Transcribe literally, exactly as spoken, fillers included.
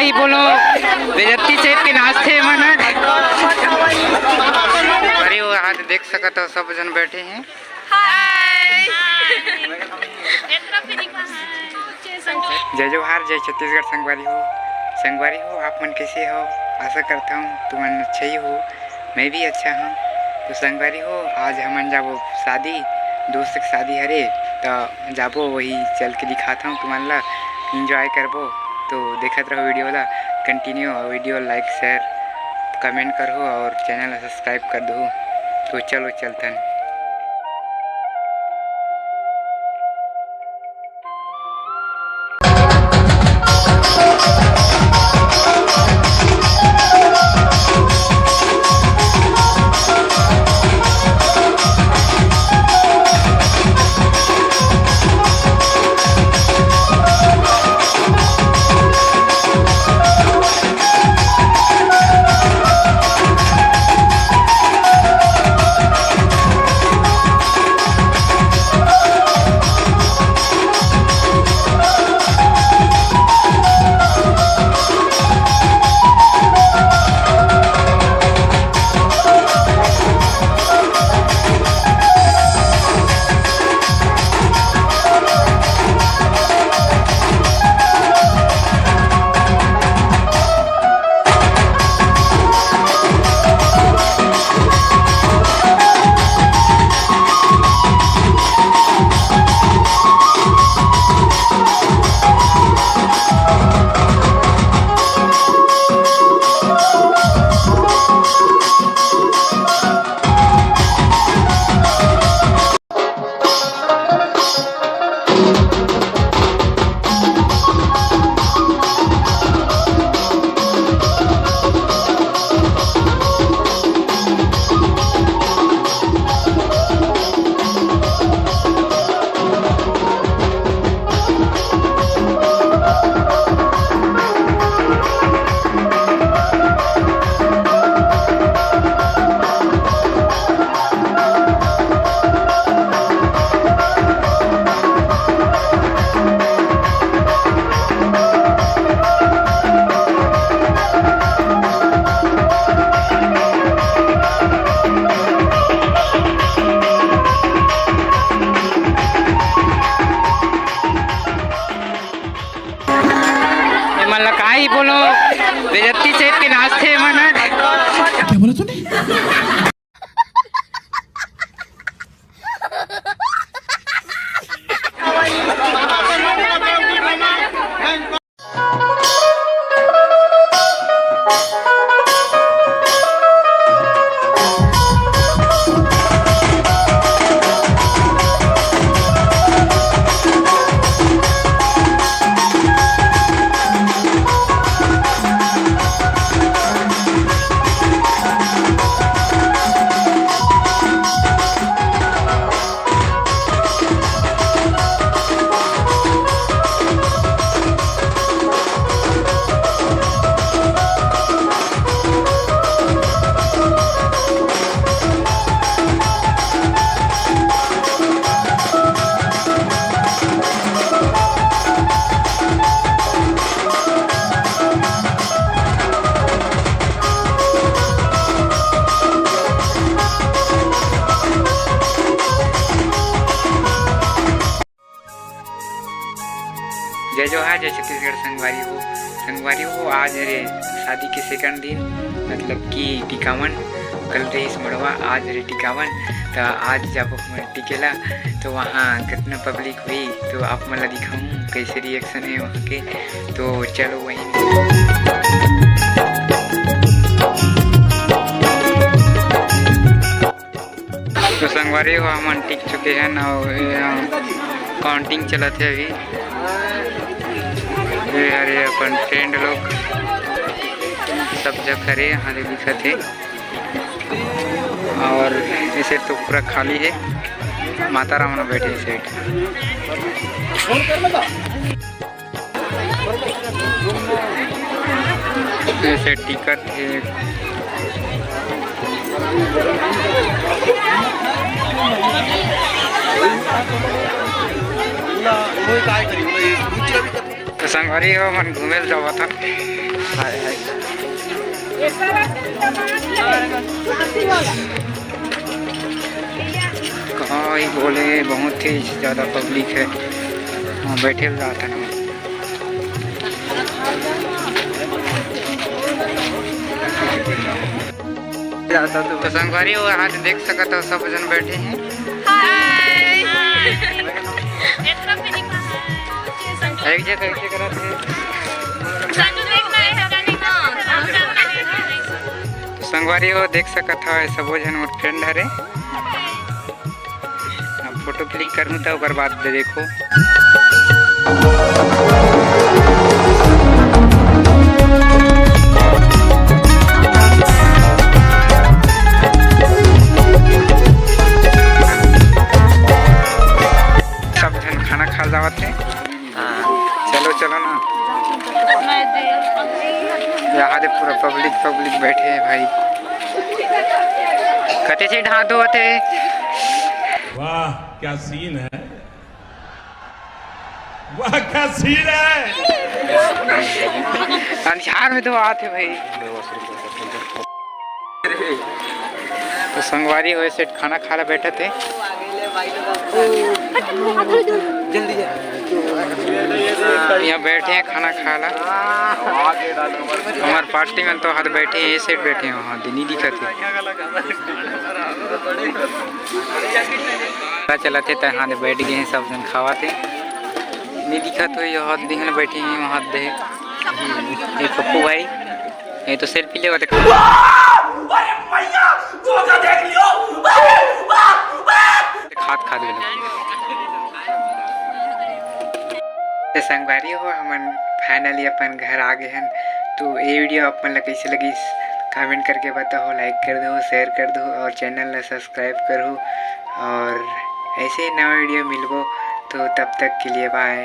नहीं बोलो, बेइज्जती से के नाचथे मन। अरे वो आज देख सकत हो, सब जन बैठे हैं। जय जोहार, जय छत्तीसगढ़ संगवारी हो। संगवारी हो, आप मन कैसे हो? आशा करता हूँ तुमन अच्छा ही हो। मैं भी अच्छा हूँ। तो संगवारी हो, आज हमन जाबो शादी, दोस्त के शादी हरे, तो जाबो, वही चल के दिखाता हूँ तुमन ला, enjoy करबो। तो देखत रहो video ला continue, और video like, share, comment करहो और channel ला subscribe कर दो। तो चलो चलथन। ये मन ला का ही बोलो, बेइज्जती से के नाचथे मन ह। क्या बोला तूने? जय जोहार, जय छत्तीसगढ़ संगवारी हो। संगवारी हो, आज हरे शादी के सेकंड दिन, मतलब कि टिकावन। कल रहिस मड़वा, आज हरे टिकावन। त आज जाबो हमन टिकेला, तो वहाँ कितना पब्लिक हुई, तो आप मन ला दिखाऊँ कैसे रिएक्शन है वहाँ के। तो चलो वहीं। तो संगवारी हो, हमन टिक चुके हैं और ये, अ, काउंटिंग चलत है अभी। ये हरे अपन फ्रेंड लोग, सब जग हरे, यहाँ ले दिखत है। और इसे तो पूरा खाली है, माता राम बैठे इस साइड। जैसे टिकट है। तो संगवारी हो, मन घूमे ल जावत हन। हाय, हाय। कहाँ ही बोले, बहुत ही ज्यादा पब्लिक है, वहाँ बैठे ल जात हन। तो संगवारी हो, यहाँ देख सकत हो, सब जन बैठे हैं। हाय। एक जगह कैसे करत है? तो संगवारी हो, देख सकत हो, सबो जन मोर फ्रेंड हरे। अब फोटो क्लिक करूँ तो ओकर बाद दे देखो। सब झन खाना खा जावत हे। हाँ। चलो, चलो ना। यहाँ दे पूरा पब्लिक, पब्लिक बैठे हैं भाई। कते से ढांक दो होते। वाह, क्या सीन है, वाह, क्या सीन है। अंधियार में तो आते भाई। तो संगवारी हो, सेठ खाना खा ला बैठत हे। यहाँ बैठे हैं खाना खा ला। हमार पार्टी में तो हाथ बैठे हैं, ये सेठ बैठे हैं, वहाँ दी नहीं दिखत हे। पता चलत हे, तो यहाँ दे बैठ गए हैं सब जन खावत हे। नहीं दिखत हो, ये हाथ दिहन बैठे हैं, वहाँ दे। ये पप्पू भाई, ये तो सेल्फी लेवत हे। खात खात गेलो। तो संगवारी हो, हमन finally अपन घर आ गए हन। तो ये वीडियो आप मन ला कैसे लगिस, कमेंट करके बताओ, लाइक कर दो, शेयर कर दो और चैनल ला सब्सक्राइब करो। और ऐसे ही नवा वीडियो मिलबो, तो तब तक के लिए बाय।